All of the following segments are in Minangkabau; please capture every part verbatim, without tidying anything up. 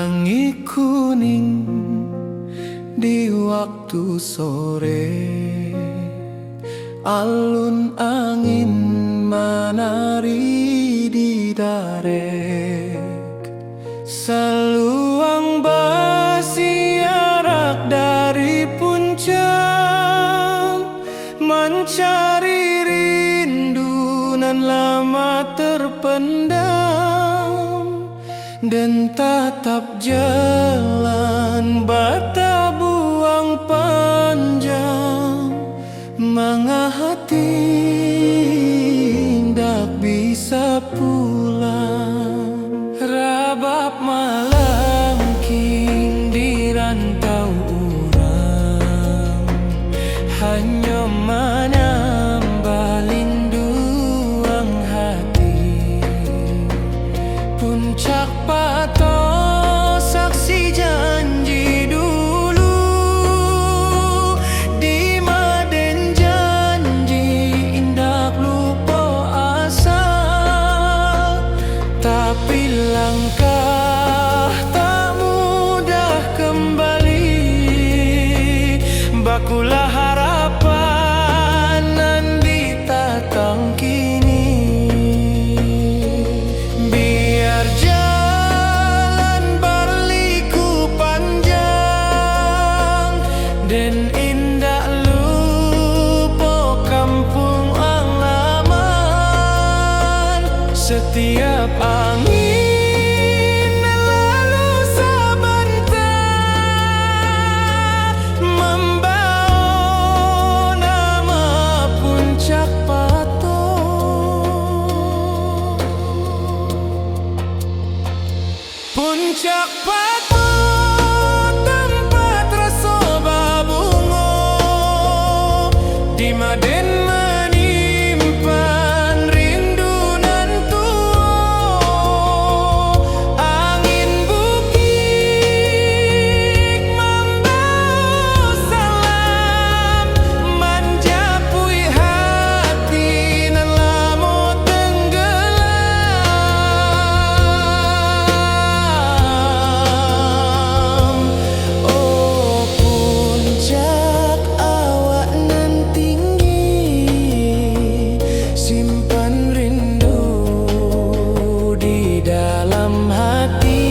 Langik kuning di waktu sore, alun angin manari di darek. Saluang basiarak dari puncak, mancari rindu nan lama terpendam. Den tatap jalan batabuang panjang, manga hati indak bisa pulang. Rabab malangking di rantau urang, hanyo manambah linduang hati. Puncak Pato saksi janji dulu, di Maden janji indak lupo asa. Tapi langkah tak mudah kembali, bakulah harapan nan ditatang kini. Biar jalan barliku panjang, den indak lupo kampuang alamat. Satiap angin lalu sabanta, mambawo nama Puncak Pato. Puncak Pato, tampek raso babungo, di Maden manyimpan rindu nan tuo. Angin bukik mambawo salam, manjapuik hati nan lamo tenggelam. Oh puncak awak nan tinggi, simpan rindu di dalam hati,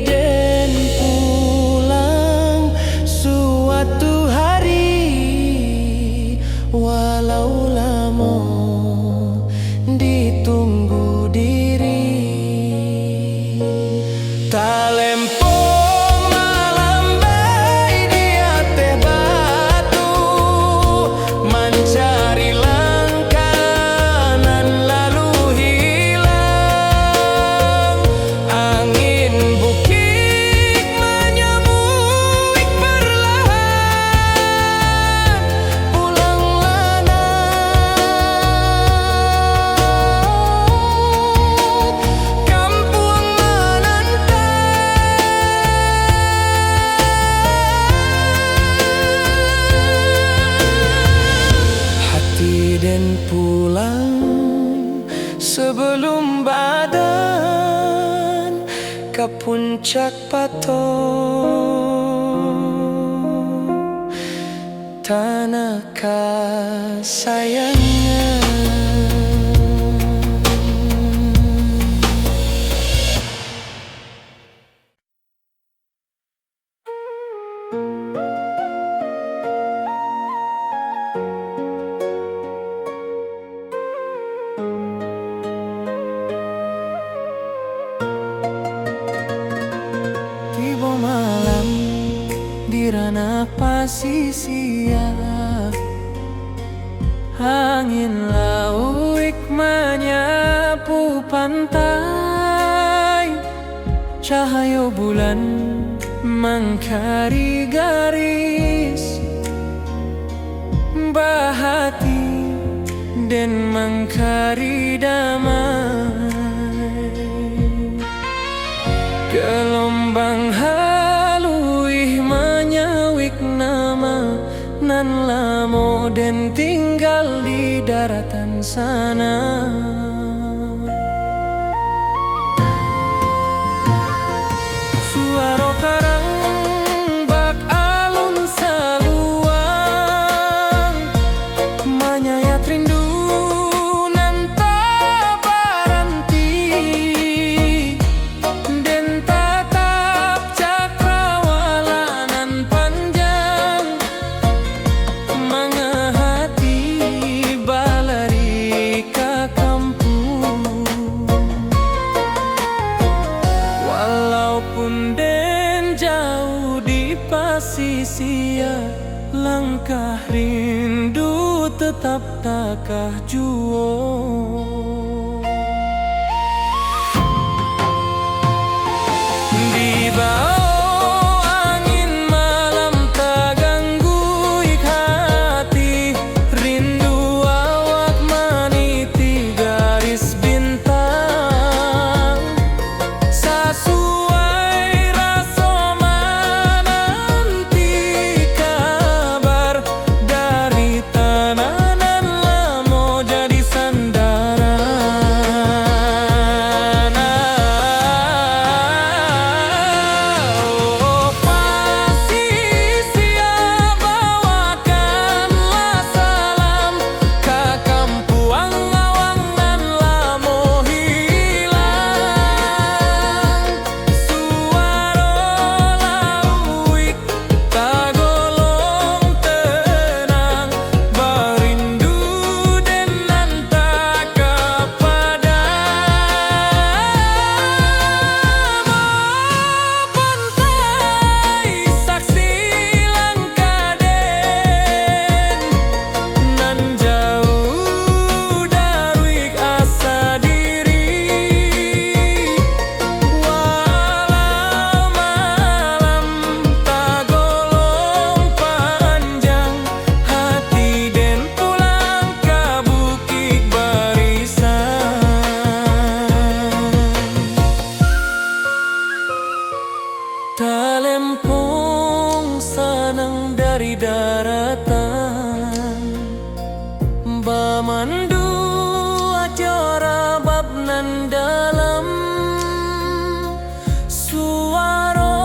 den pulang suatu hari, walau lamo ditunggu diri. Talempong malambai di ateh batu, mancari langkah nan lalu hilang. Angin bukik manyamuik perlahan, pulanglah nak, kampuang mananti. Hati den pulang, sabalum badan ka Puncak Pato, tanah kasayangan. Tibo malam di ranah pasisia, angin lauik manyapu pantai, cahayo bulan mangkari garis, bahati den mangkari damai. Galombang haluih manyauik nama nan lamo den tinggal di daratan sana. Tap takah juo. Dibao angin malam tagangguik hati, rindu awak maniti garis bintang. Sasuai raso mananti kabar dari tanah nan lamo jadi sandaran. Oh, pasisia, bawakanlah salam ka kampuang awak nan lamo hilang. Suaro lauik tagolong tenang, barindu den nan tak kapadam. Oh, pantai, saksi langkah den nan jauah daruik asa diri. Walau malam tagolong panjang, hati den pulang ka Bukik Barisan. Talempong sanang dari daratan, bamandu ajo rabab nan dalam. Suaro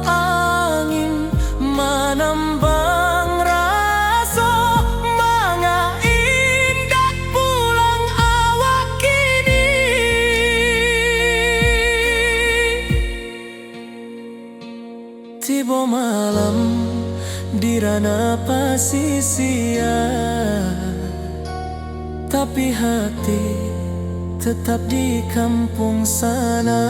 angin manambang raso, manga indak pulang awak kini. Tibo malam di ranah pasisia, tapi hati tetap di kampuang sana.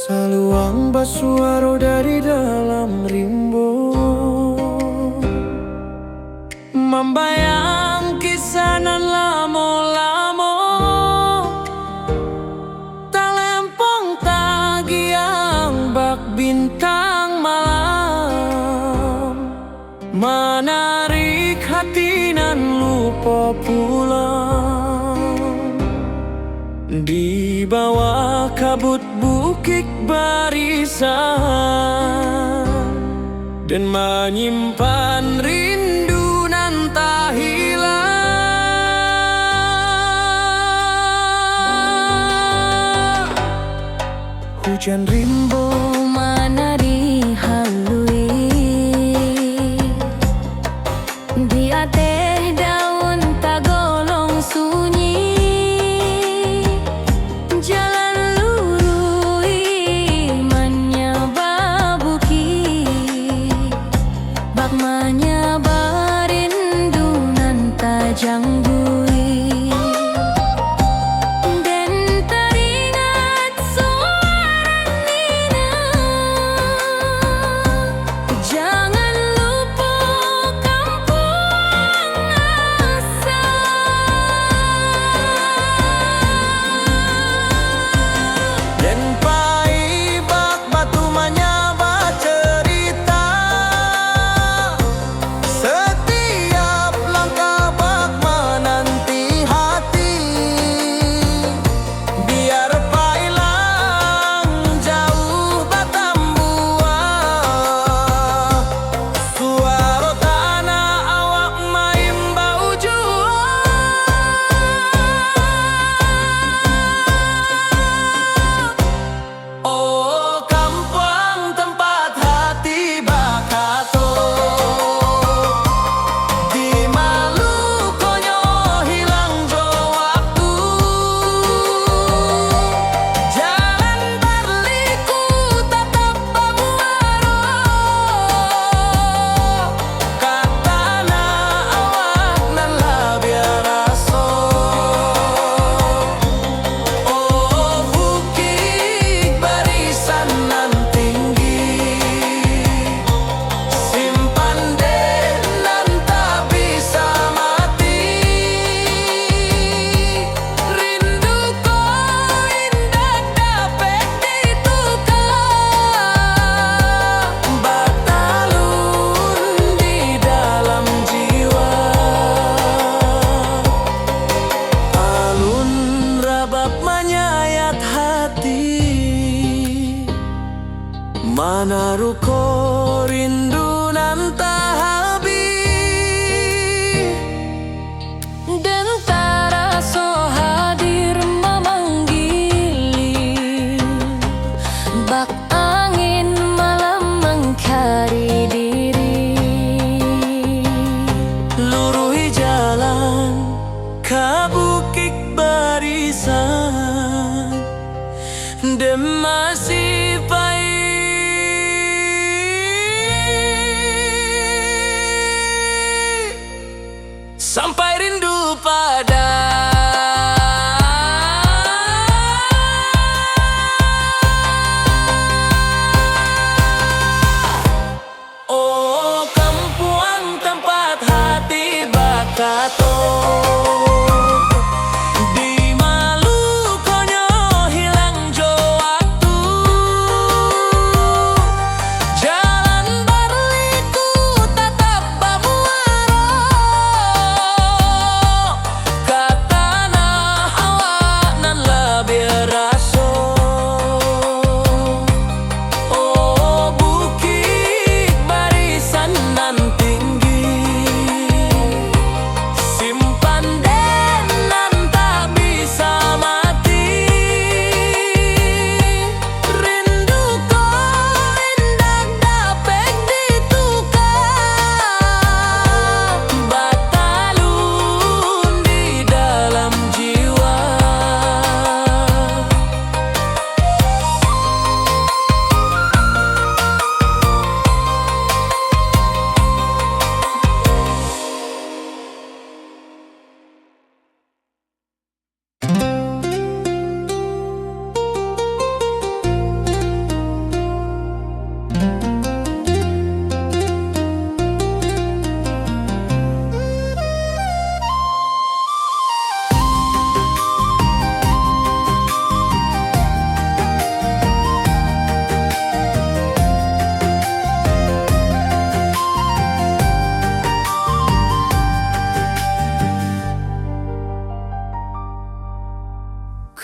Saluang basuaro dari dalam rimbo, mambayang kisah nan lamo-lamo. Talempong tagiang bak bintang malam, manarik hati nan lupo pulang. Di bawah kabut Bukik Barisan, den manyimpan rindu nan tahilang. Hujan rimbo manari haluik di ateh daun tagolong sunyi. Jalan luruih manyaba bukik, bak manyaba rindu nan tajangguih. Den taringat suara niniak Baru ko rindu nan tahabih, den taraso hadir mamanggili, bak angin malam mangkari diri. Luruhi jalan ka Bukik Barisan, den masih payi, sampai rindu pada. Oh, kampuang tampat hati bakato, di malukonyo hilang jo waktu. Jalan barliku tatap bamuaro, ka tanah awak nan labiah raso. Oh, Bukik Barisan nan tinggi, simpan den nan tak bisa mati. Rindu ko indak dapek ditukar, batalun di dalam jiwa.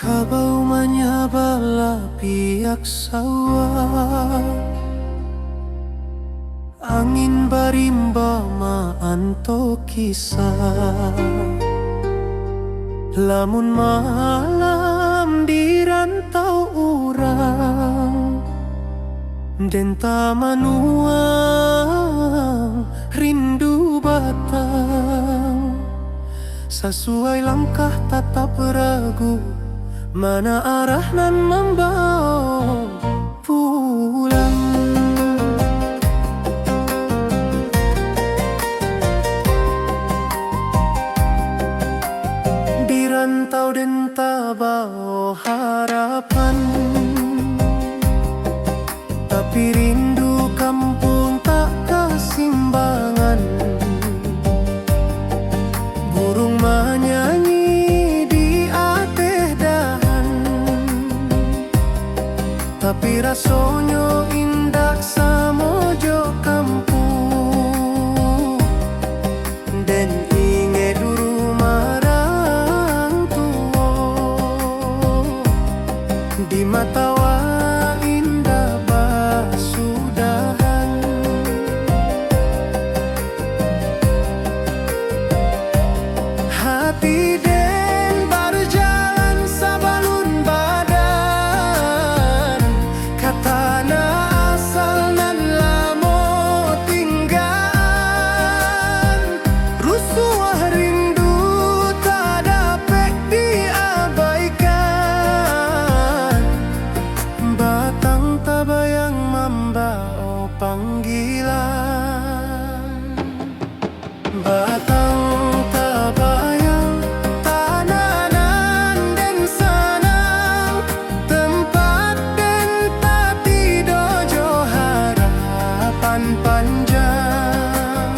Kabau manyabalah piak sawah, angin barimba maanto kisah. Lamun malam di rantau urang, den tamanuang rindu batang. Sasuai langkah tatap ragu, mana arah nan mambawa pulang. Di rantau den tabawa harapan, tapi rindu kampuang tak kasimbangan. Buruang manyanyi di ateh dahan, tapi rasonyo indak samo jo kampuang. Den ingek dulu marang tuo, di mata awak indak basudahan. Hati den bajalan sabalun badan, ka tanah asal nan lamo tinggaan. Rusuah rindu tak dapek diabaikan, batang tabayang mambawa panggilan. Batang tabayang, tanah nan den sanang, tempat den tatido jo harapan panjang.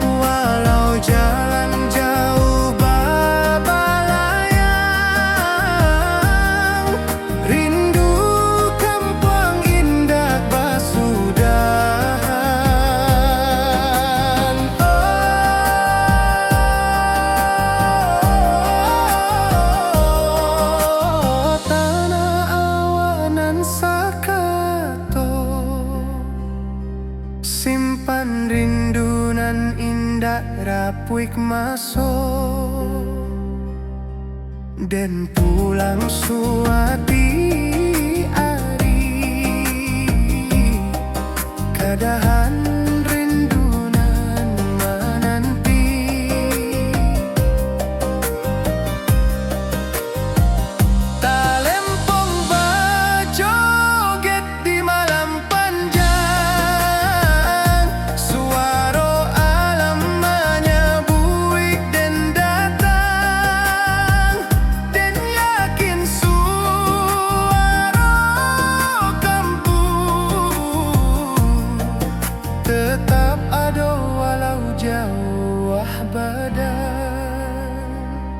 Walau jalan jauah babalayang, rindu kampuang indak basudahan. Panrindu nan indak rapuik maso, den pulang suati ari, kadahan rindu nan mananti. Talempong bajoget di malam panjang, suaro alam manyabuik den datang. Den yakin suaro kampuang tetap ado walau jauah badan.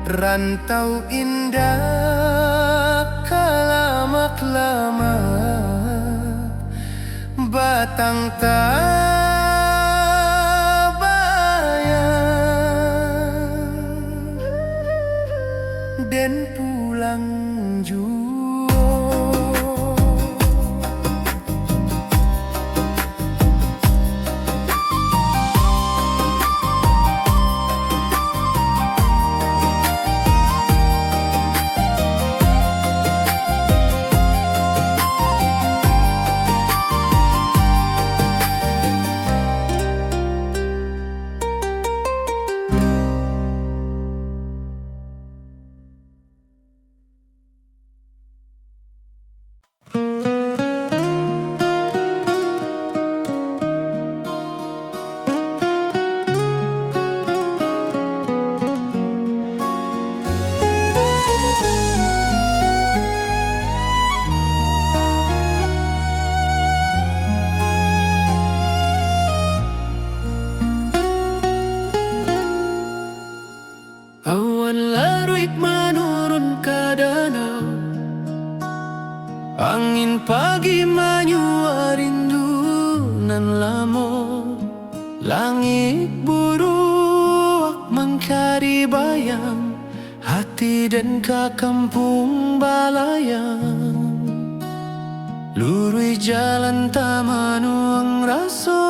Rantau indak ka lamak-lamak, batang tabayang, den pulang juo. Awan laruik manurun ka danau, angin pagi manyua rindu nan lamo. Langik buruak mancari bayang, hati den ka kampuang balayang. Luruih jalan tamanuang raso,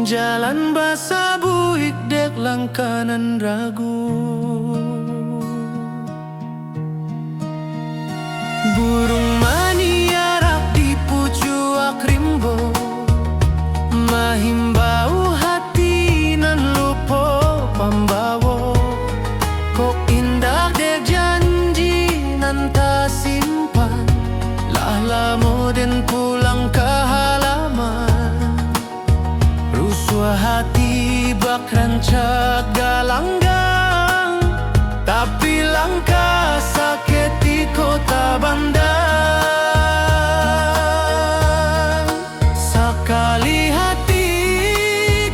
jalan basabuik dek langkah nan ragu. Buruang maniarak di pucuak rimbo, mahimbau hati nan lupo pambawo. Kok indak dek janji nan tasimpan, lah lamo den pulang ka halaman. Rusuah hati bak rancak galanggang, tapi langkah saketiko tabandang. Sakali hati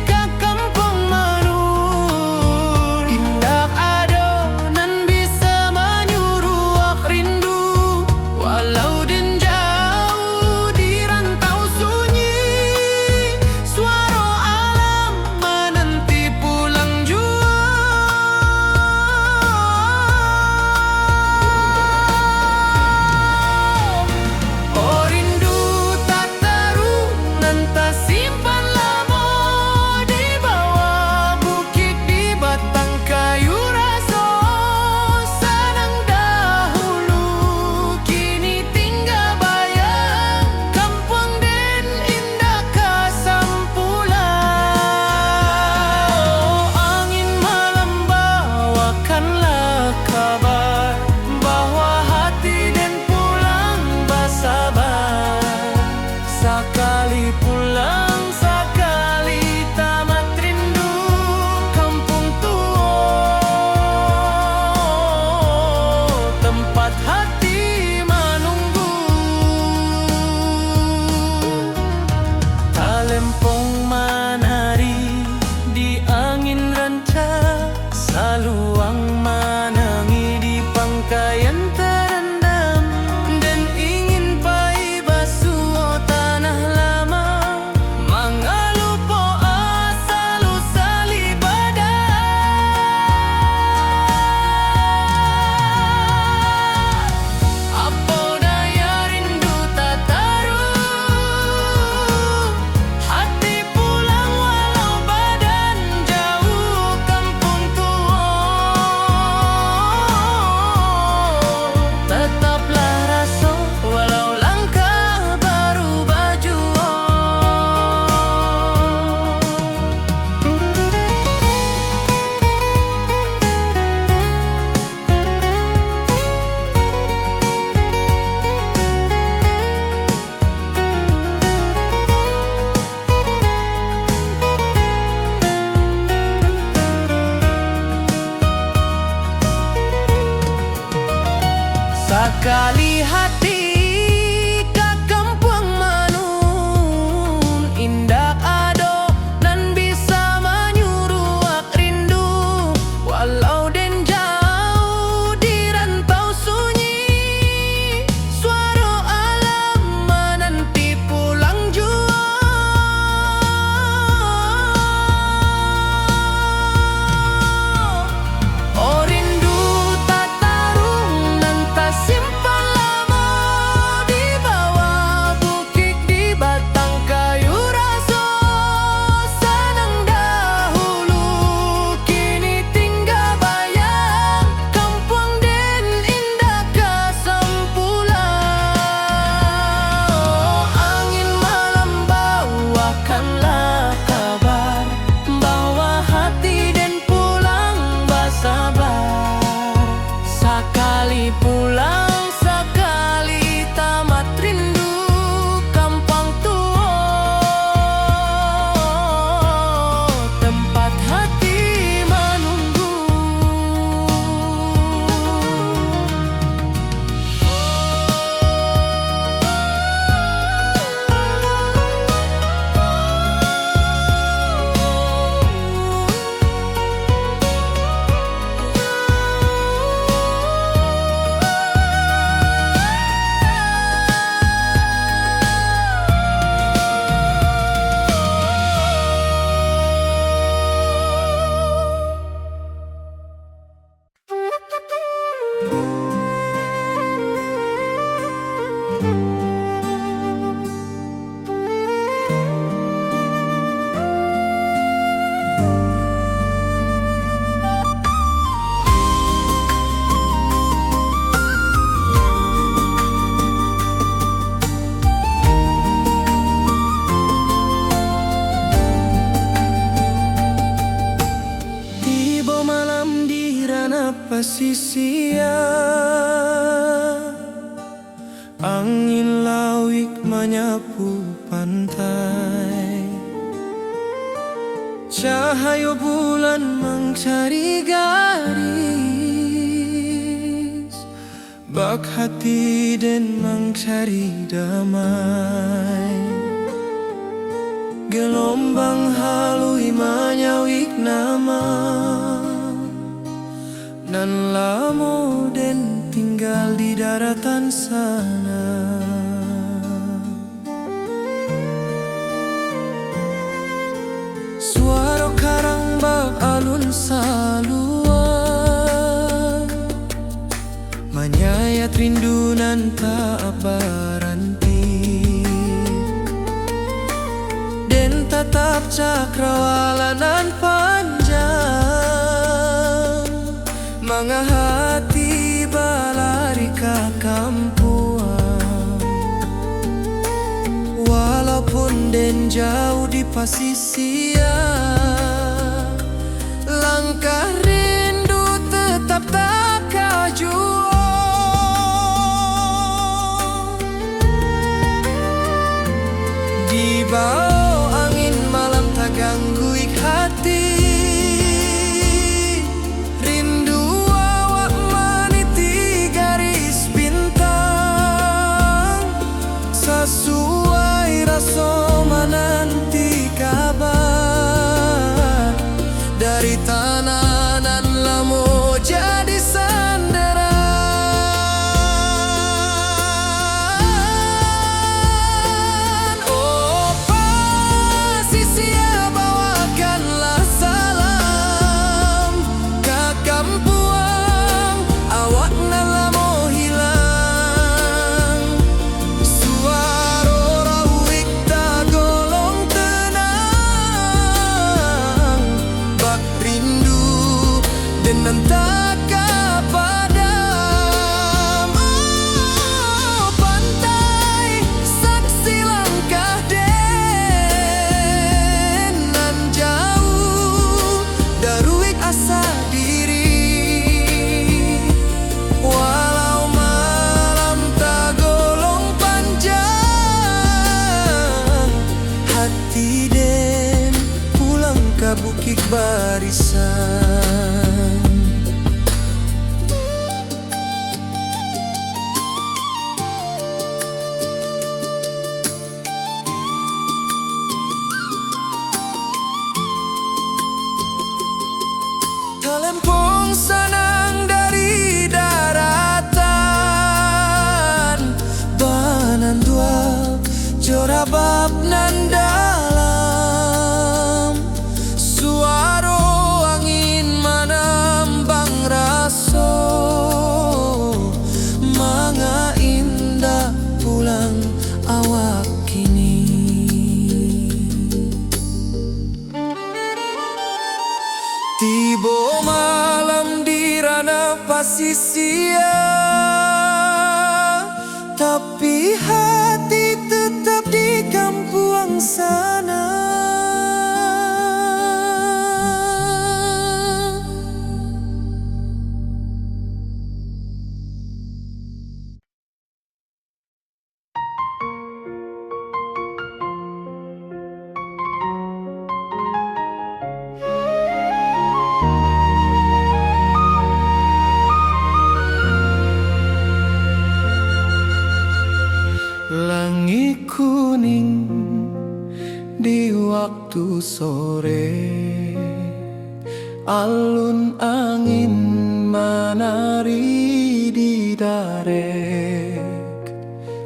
ka kampuang manurun, indak ado nan bisa manyuruak rindu. Walau den jauah di rantau sunyi, suaro alam mananti pulang juo. Oh rindu tataruih nan tasimpan lamo di bawah bukik, di batang kayu raso. Sanang dahulu, kini tingga bayang, kampuang den indak ka sampulang. Oh angin malam bawakanlah kabar, bahwa hati den pulang basaba. Sakali pulang, sakali tamat rindu kampuang tuo, tampat hati manunggu. Talempong manari di angin rancak, saluang manangih di pangkaian tarandam. Den ingin pai basuo tanah lamo, Sisia, angin lauik manyapu pantai, cahayo bulan mancari garis, bak hati den mancari damai. Gelombang haluih manyauik nama nan lamo den tinggal di daratan sana. Suaro karang bak alun salua, manyayat rindu nan tak baranti. Den tatap cakrawala nan panjang, mangahati balari ka kampuang. Walaupun den jauah di pasisia, langkah rindu tetap takajuang. Dibao angin malam tagangguik hati, rindu awak maniti garis bintang, sasuai raso mananti kabar dari tanah nan lamo jadi sandaran. Oh, pasisia, bawakanlah salam ka kampuang awak nan lamo hilang. Suaro rauik tagolong tenang, bak rindu den nan tak ka padam. Oh, pantai, saksi langkah den nan jauah, daruik asa diri. Walau malam tagolong panjang, hati den pulang ka Bukik Barisan. Talempong sanang dari daratan, banandual jo rabab nan dalam. Suaro angin manambang raso, manga indak pulang awak kini. Tibo malam di ranah pasisia, tapi hati tetap di kampuang sana. Langik kuning di waktu sore, alun angin manari di darek.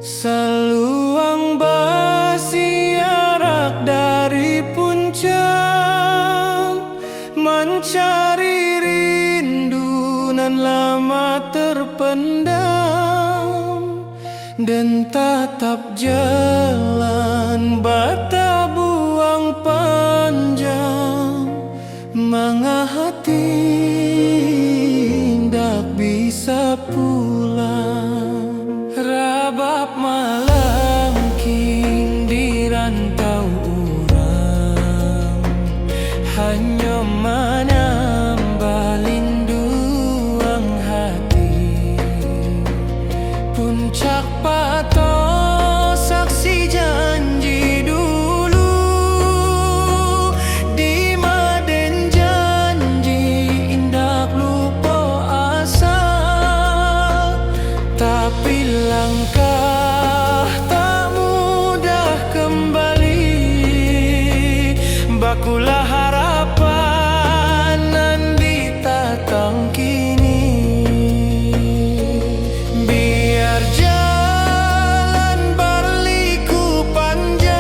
Saluang basiarak dari puncak, mancari rindu nan lama terpendam. Den tatap jalan batabuang panjang, manga hati indak bisa pulang. Rabab malangking di rantau urang, hanyo manambah linduang Pulang harapan nan ditatang kini. Biar jalan barliku panjang,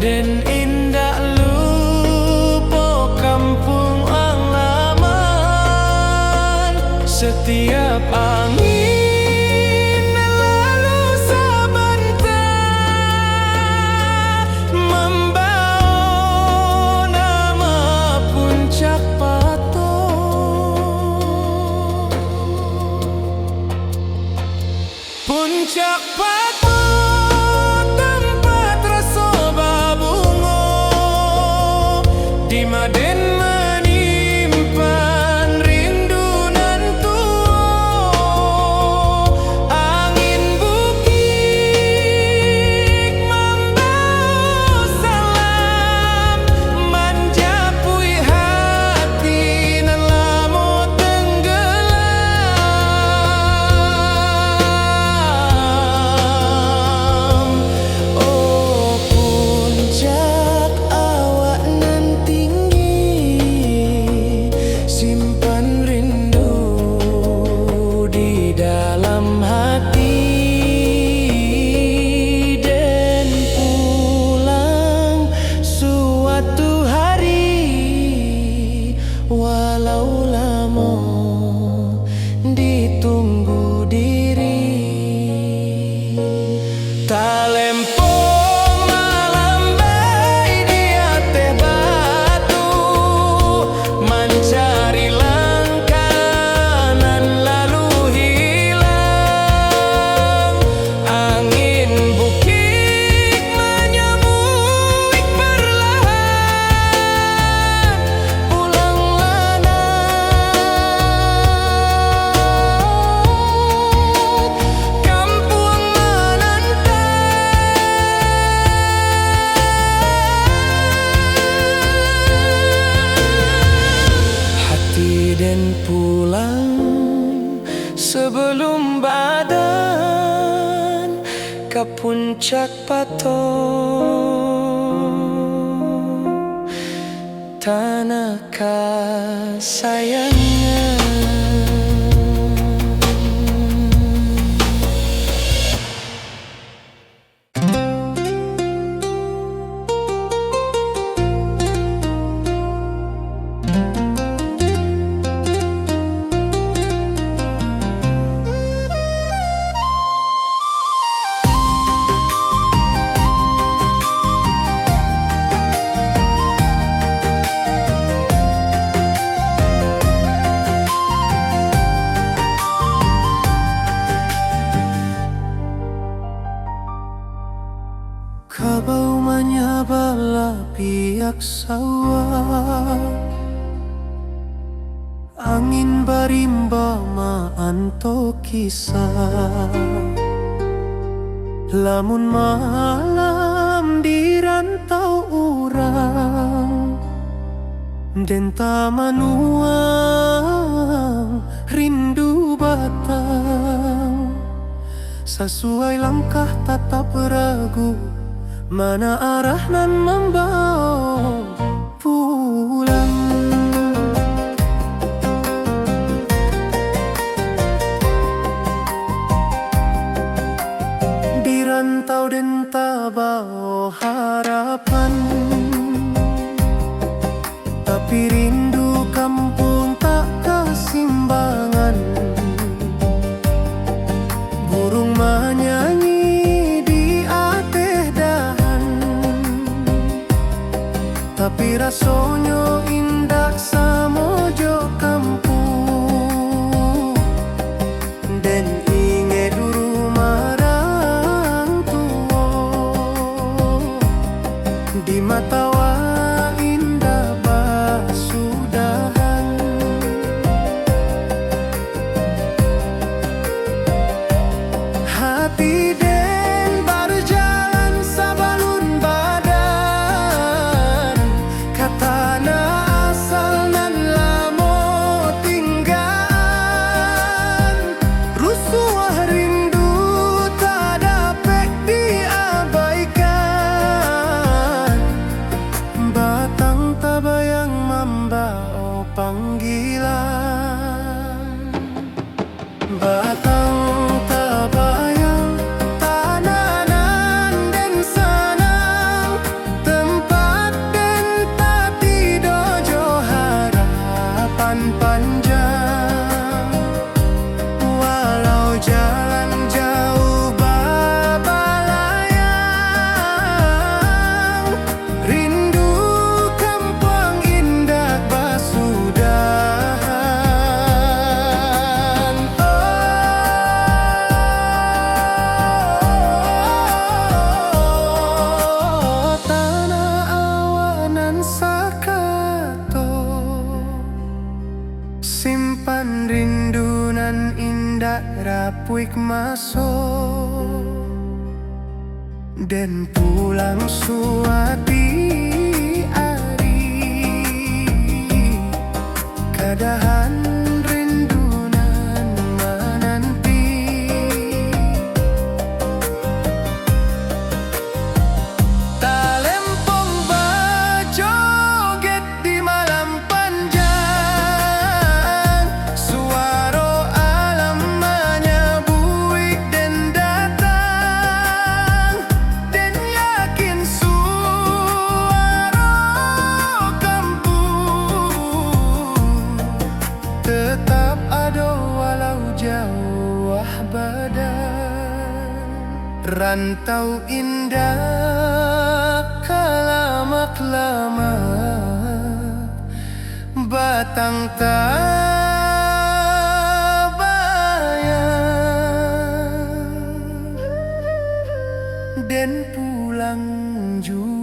den indak lupo kampuang alaman. Satiap angin lalu sabanta, mambawo nama Puncak Pato. Puncak Pato, tampek raso babungo, di ma den manyimpan rindu nan tuo. Angin bukik mambawo salam, manjapuik hati nan lamo tenggelam. Oh, puncak awak nan tinggi, simpan rindu di dalam hati, den pulang suatu hari, walau lamo ditunggu diri. Talempong malambai di ateh batu, mancari langkah nan lalu hilang. Angin bukik manyabuik parlahan, pulanglah nak, kampuang mananti. Hati den pulang sabalun badan ka Puncak Pato, tanah kasayangan. Kabau manyabalah piak sawah, angin barimba maanto kisah. Lamun malam di rantau urang, den tamanuang rindu batang. Sasuai langkah tatap ragu, mana arah nan mambawo pulang. Di rantau den tabawo harapan, tapi rindu kampuang tak kasimbangan. Burung manyanyi di ateh dahan, tapi rasonyo indak samo jo kampuang. Den ingek dulu marang tuo, di mata awak indak basudahan. Hati den bajalan sabalun badan, ka tanah asal nan lamo tinggaan. Rusuah rindu tak dapek diabaikan. Tapuik maso, den pulang suwati ari, kadahan rindu nan mananti. Talempong bajoget di malam panjang, suwaro alam manyabuik den datang. Den yakin suwaro kampuang tetap ado walau jauah badan. Rantau indak ka lamak-lamak, batang tabayang, den pulang juo.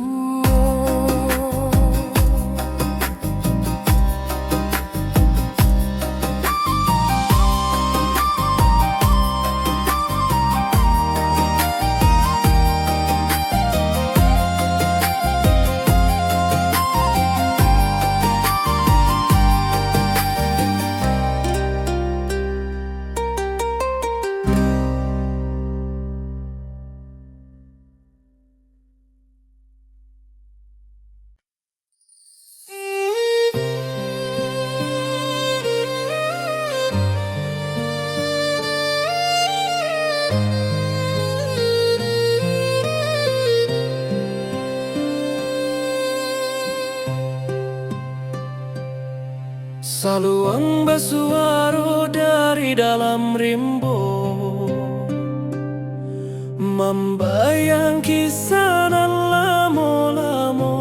Saluang basuaro dari dalam rimbo, mambayang kisah nan lamo-lamo.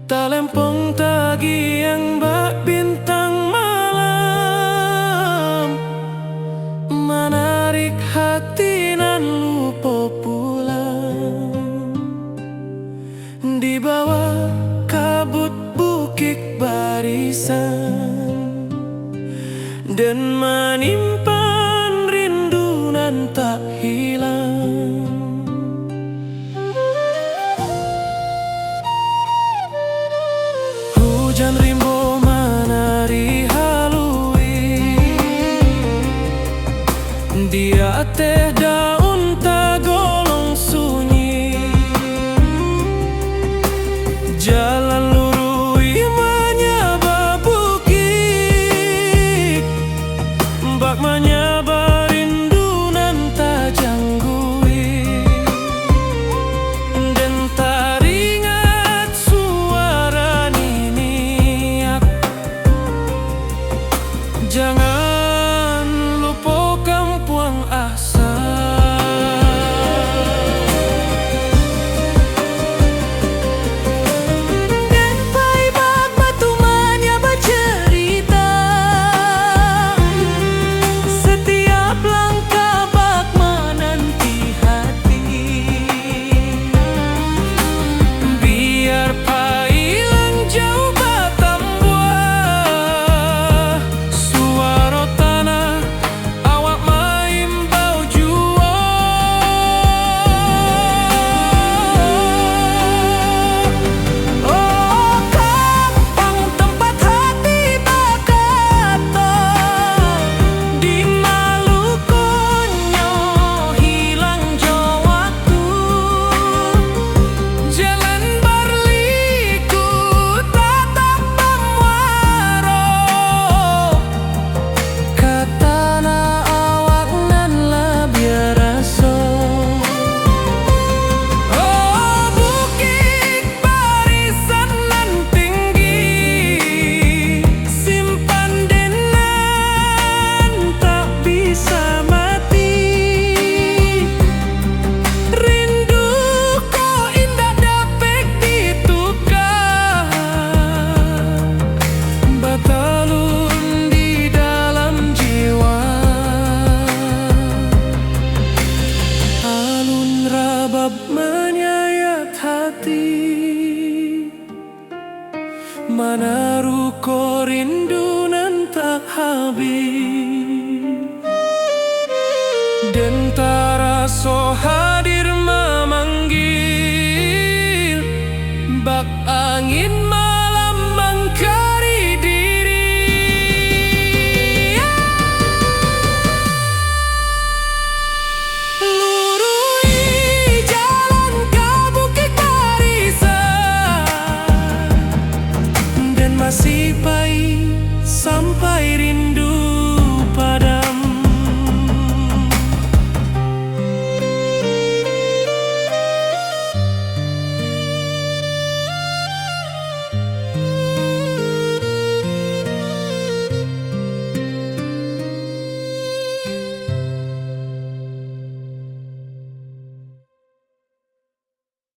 Talempong tagiang bak bintang malam, manarik hati nan lupo pulang. Di bawah kabut Bukik Barisan, den manimpan rindu nan tak hilang. Hujan rimbo manari haluik, di ateh daun tagolong sunyi. Jalan luruih manyaba bukik, bak manyaba rindu nan tajangguik. Den taringat suara niniak, jangan lupo kampuang asal. Den pai bak batu manyaba carita, satiap langkah bak mananti hati. Biar pai lang jauah batambuah, suaro tanah awak maimbau juo. Oh, kampuang tampat hati bakato, di malukonyo hilang jo waktu. Jalan barliku tatap bamuaro ka tanah awak nan labiah raso. Oh, Bukik Barisan nan tinggi, simpan den nan tak bisa mati. Rindu ko indak dapek ditukar, batalun di dalam jiwa. Alun rabab manyayat hati, manaruko rindu nan tak habis. taraso hadir.